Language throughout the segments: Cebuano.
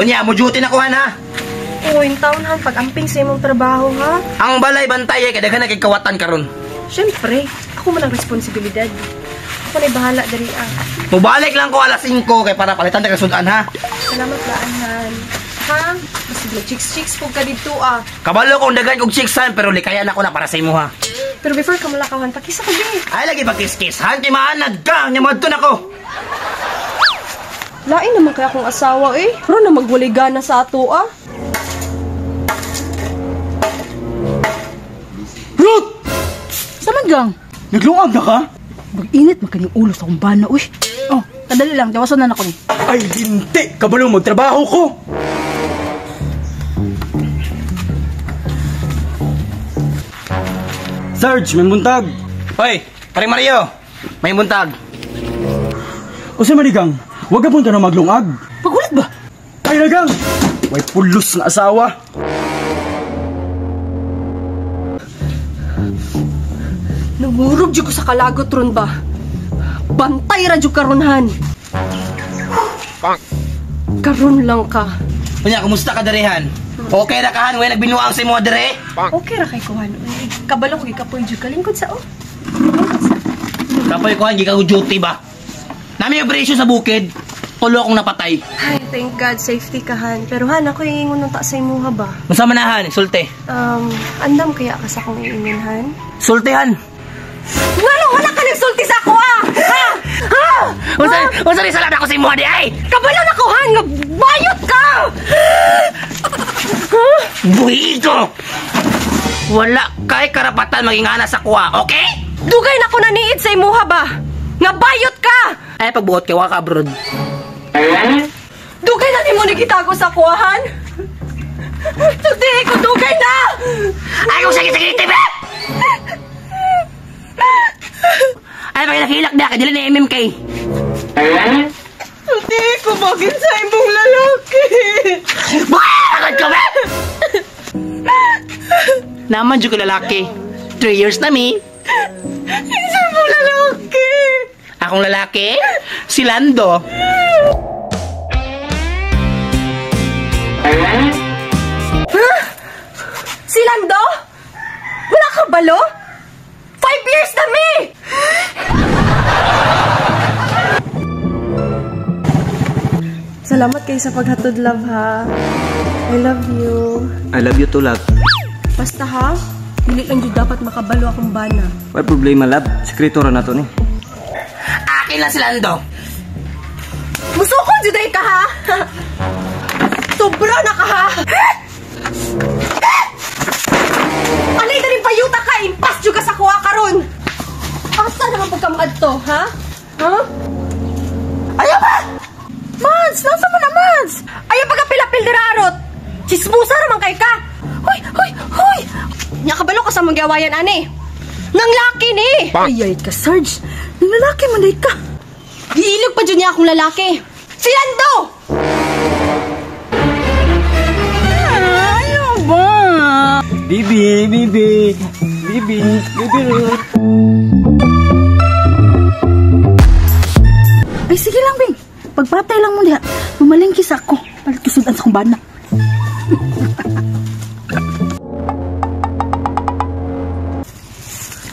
Unya, mo duty na ko han ha. Oo, yung taon han, pag-amping sa imong trabaho ha. Ang balay bantay eh, kay daghan na kay kawatan karon. Siyempre, ako man ang responsibilidad. Ako na'y bahala diri ah. Mubalik lang ko alas 5 kay para palitan ta kag sudan ha. Salamat laan han. Ha? Basig na chicks-chicks po ka dito ah. Kabalo kong daghan kog chicks han, pero likayan ako na para sa imo ha. Pero before ka malakawan, pakisa ko din. Ay lagi pagkiskis han kay maanad ka, nya moadto nako. Lain naman kaya akong asawa eh. Pero na magwalay gana sa ato ah. Ruth! Sa man gang? Naglungag na ka? Mag-init man kaning ulo sa akong bana, uy. Oh, kadali lang, tawasan na nako ni. Ay, hindi! Kabalo magtrabaho ko! Sarge, may buntag. Hoy, pare Mario, may buntag. O sa manigang, wag ka punta na maglungag. Pagulit ba? Ay, nagang! Way pulos na asawa. Namurog jud ko sa kalagot ron ba? Bantay ra jud karon han. Karon lang ka. Unya, kumusta ka diri han? Okay ra ka han, way nagbinuang sa imo diri? Okay ra kay kuhan. Uy, kabalo ko gikapoy jud ka lingkod sa oh. Lingkod sa. Kapoy ko han, gikan ko duty ba? Nami operation sa bukid, tulo akong napatay. Ay, thank God, safety ka han. Pero han, ako iingon nung ta sa imuha ba? Unsa man na han, sulti. Andam kaya ka sa akong iingon han? Sulti han. Ngano wala ka nagsulti sa ako ah? Ha? Ha? Unsa ni salad ako sa imuha di ay? Kabalo na ko han, nga bayot ka. Buhito! Wala kay karapatan maging ana sa kuha, okay? Dugay na ko naniid sa imuha ba? Nga bayot ka! Ay, pagbuot kay waka abroad. Dugay na nimo nagitago sa kuwahan? Sulti ko, dugay na! Ay, kung sakit-sakit, ba? Ay, pakilak-hilak na, kay dili na MMK. Sulti ko, bakit sa imong lalaki? Bakit ka ba? Naman dyan ko lalaki. 3 years na mi. Isa mong lalaki. Akong lalaki? Si Lando. Huh? Si Lando? Wala ka balo? 5 years na mi! Salamat kayo sa paghatod, love, ha? I love you. I love you too, love. Basta, ha? Dili lang jud dapat makabalo akong bana. May problema, love. Sekreto ra na to ni. Akin lang si Lando. Musuko jud ay ka, ha? Sobra na ka, ha? Alay na rin payuta ka! Impas jud ka sa kuha karon! Asa naman pagkamuad to, ha? Ha? Ayaw ba? Mads! Nasa mo na, Mads? Ayaw pagkapilapil dira, arot! Chismusa naman kay ka! Hoy! Hoy! Hoy! Nya kabalo ka sa mga gawayan, ani! Nang laki ni! Ay, ay ka, Sarge. Nang lalaki man day ka. Giilog pa dyan niya akong lalaki! Si Lando! Ayaw ba? Bibi, bibi, bibi, bibi Ruth. Ay, sige lang, Bing. Pagpatay lang mo diha. Mamalingkis ako. Palit kisudan sa kong bana.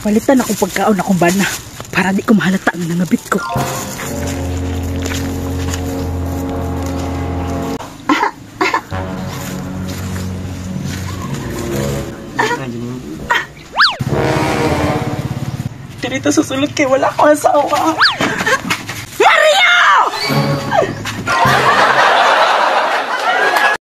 Palitan akong pagkaon akong bana. Para di ko mahalata ang nangabit ko. Dito susulot kay wala ko asawa.